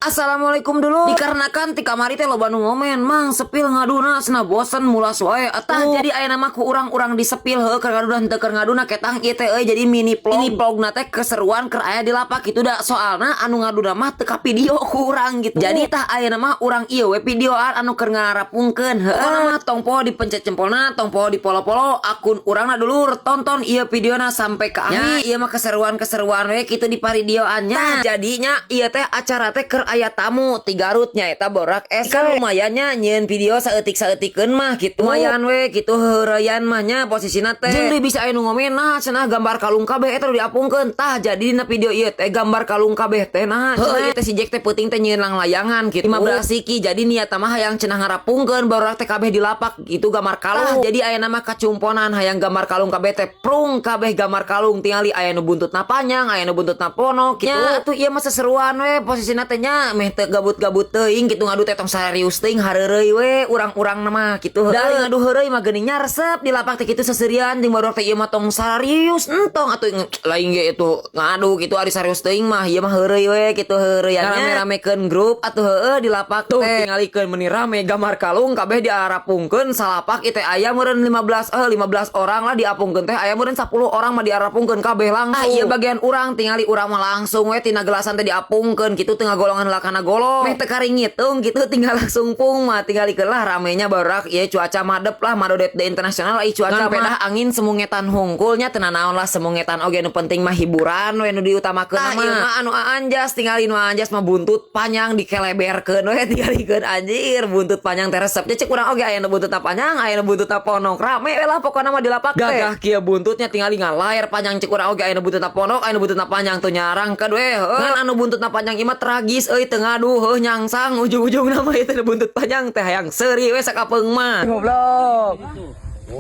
Assalamualaikum dulu. Dikarenakan ti kamari teh loba nu ngomen, "Mang, spill ngaduna cenah, bosen mulas wae." Atah jadi aya nama ku urang-urang di spill heuh keur ngaduna henteu keur ngaduna ketang ieu teh euy. Jadi mini vlog, mini vlogna teh keseruan keur aya di lapak gitu da, soalna anu ngaduna mah teu ka video ku urang gitu. Jadi tah aya nama urang ieu we videoan anu keur ngarapungkeun heuh. Mah tong poho dipencet jempolna, tong poho di follow-follow akun urangna, dulur. Tonton ieu videona sampai ke akhir. Ieu mah keseruan-keseruan we kitu di paridioannya. Tah, jadinya ieu teh acara teh keur aya tamu ti Garut, nyaeta Borak es kan. Lumayannya nyieun video saeutik-saeutikeun mah gitu, lumayan we gitu heureuyan mah nya posisina teh. Jeung deui bisa aya nu ngomen, "Nah cenah gambar kalung kabeh eta nu diapungkeun." Tah, jadi dina video ieu teh gambar kalung kabeh teh. Nah heuh, ieu teh si Jack teh peuting teh nyieun langlayangan gitu 15 siki. Jadi niat mah hayang cenah ngarapungkeun barudak teh kabeh di lapak gitu gambar kalung. Jadi aya nama kacumponan hayang gambar kalung kabeh teh, prung kabeh gambar kalung. Tingali aya nu buntutna panjang, aya nu buntutna ponok gitu. Nya tuh ieu mah seseruan we posisina teh nya, meh teu gabut-gabut teuing gitu. Ngadu teh tong serius teuing, hareureuy we urang-urang mah gitu. Dari ngadu heureuy mah geuning nya resep di lapak teh kitu, seserian jeung barudak teh. Ieu mah tong serius entong atuh, lain ge itu ngadu gitu ari serius teuing mah. Ieu mah heureuy we kitu, heureuyan rame-ramekeun grup atuh heueuh di lapak teh. Tingalikeun meuni rame gambar kalung kabeh diarapungkeun salapak. Ieu teh aya meureun 15, eh 15 orang lah diapungkeun teh, aya meureun 10 orang mah diarapungkeun kabeh langsung. Ah, ieu bagian urang, tingali urang mah langsung we tina gelasan teh diapungkeun kitu, tengah golongan lah kana golong meh teu kari ngitung gitu, tinggal langsung pung mah. Tingalikeun lah ramenya barudak. Ieu cuaca madep lah, madodet de internasional ai cuaca mah, pedah angin semungetan hungkulnya. Teu naon lah semungetan oge, nu penting mah hiburan we nu diutamakeun mah. Ieu mah anu anjas, tingali nu anjas mah buntut panjang dikeleberkeun we. Tingalikeun anjir, buntut panjang teh resep. Cek urang oge aya nu buntutna panjang, aya nu buntutna ponok, rame we lah pokona mah di lapak teh. Gagah kieu buntutnya, tingali ngalayar panjang. Cek urang oge aya nu buntutna ponok, aya nu buntutna panjang tuh nyarangkeun we heuh. Ngan anu buntutna panjang ieu mah tragis euy, teu ngadu heuh, nyangsang ujung-ujung nama itu buntut panjang teh hayang seuri we sakapeung mah. Goblok.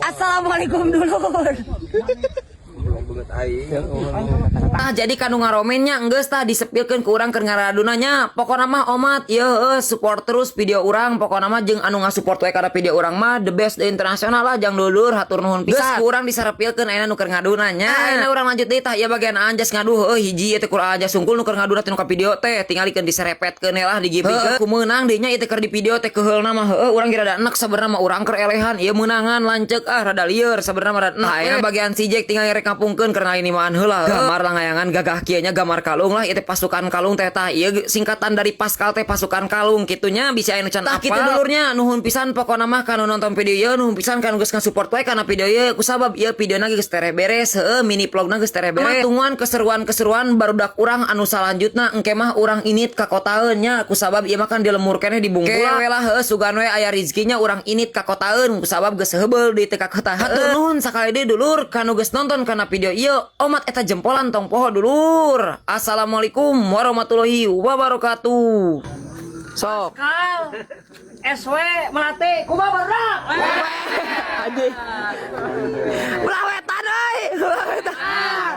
Assalamualaikum dulur. Tah, jadi kanu ngaromennya enggeus tah disepilkeun ku urang keur ngaraduna nya. Pokona mah omat ieu heuh, support terus video urang pokona mah, jeung anu ngasupport we kana video urang mah the best di internasional lah jang dulur. Hatur nuhun pisan. Geus ku urang disarepilkeun ayeuna nu keur ngaduna nya. Ayeuna urang lanjut deui. Tah, ieu bagian anjas ngadu heuh, hiji ieu teh kur anjas sungkul nu keur ngaduna teh nu ka video teh. Tingalikeun diserepetkeun lah, digipikeun ku meunang deui nya ieu teh keur di video teh. Keuheulna mah heueuh urang ge rada enek sabenerna mah, urang keur elehan ieu meunangan lanceuk ah, rada lieur sabenerna mah, rada enek. Ayeuna bagian si Jack tinggal rek ngapungkeun keur ngalinimaan heula gambar langlayangan gagah kieu nya, gambar kalung lah ieu teh, pasukan kalung teh. Tah, ieu singkatan dari Pascal teh pasukan kalung kitunya, bisa aya nu can apal. Kitu dulurnya, nuhun pisan pokona mah kanu nonton video ieu, nuhun pisan kanu geus ngasupport wae kana video ieu, kusabab ieu videona geus tereh beres heueuh, mini vlogna geus tereh beres. Tungguan keseruan-keseruan barudak urang anu salanjutna. Engke mah urang init ka kotaeun nya, kusabab ieu mah kan di lembur keneh di Bungkula we lah heueuh. Sugan we aya rizkinya urang init ka kotaeun, kusabab geus heubeul di teu ka kota. Hatur nuhun sakali deui dulur kanu geus nonton kana video ieu. Omat eta jempolan tong poho dulur. Assalamualaikum warahmatullahi wabarakatuh. Sok. Kal SW Melati kumaha barudak? Anjing. Belah wetan euy, belah wetan.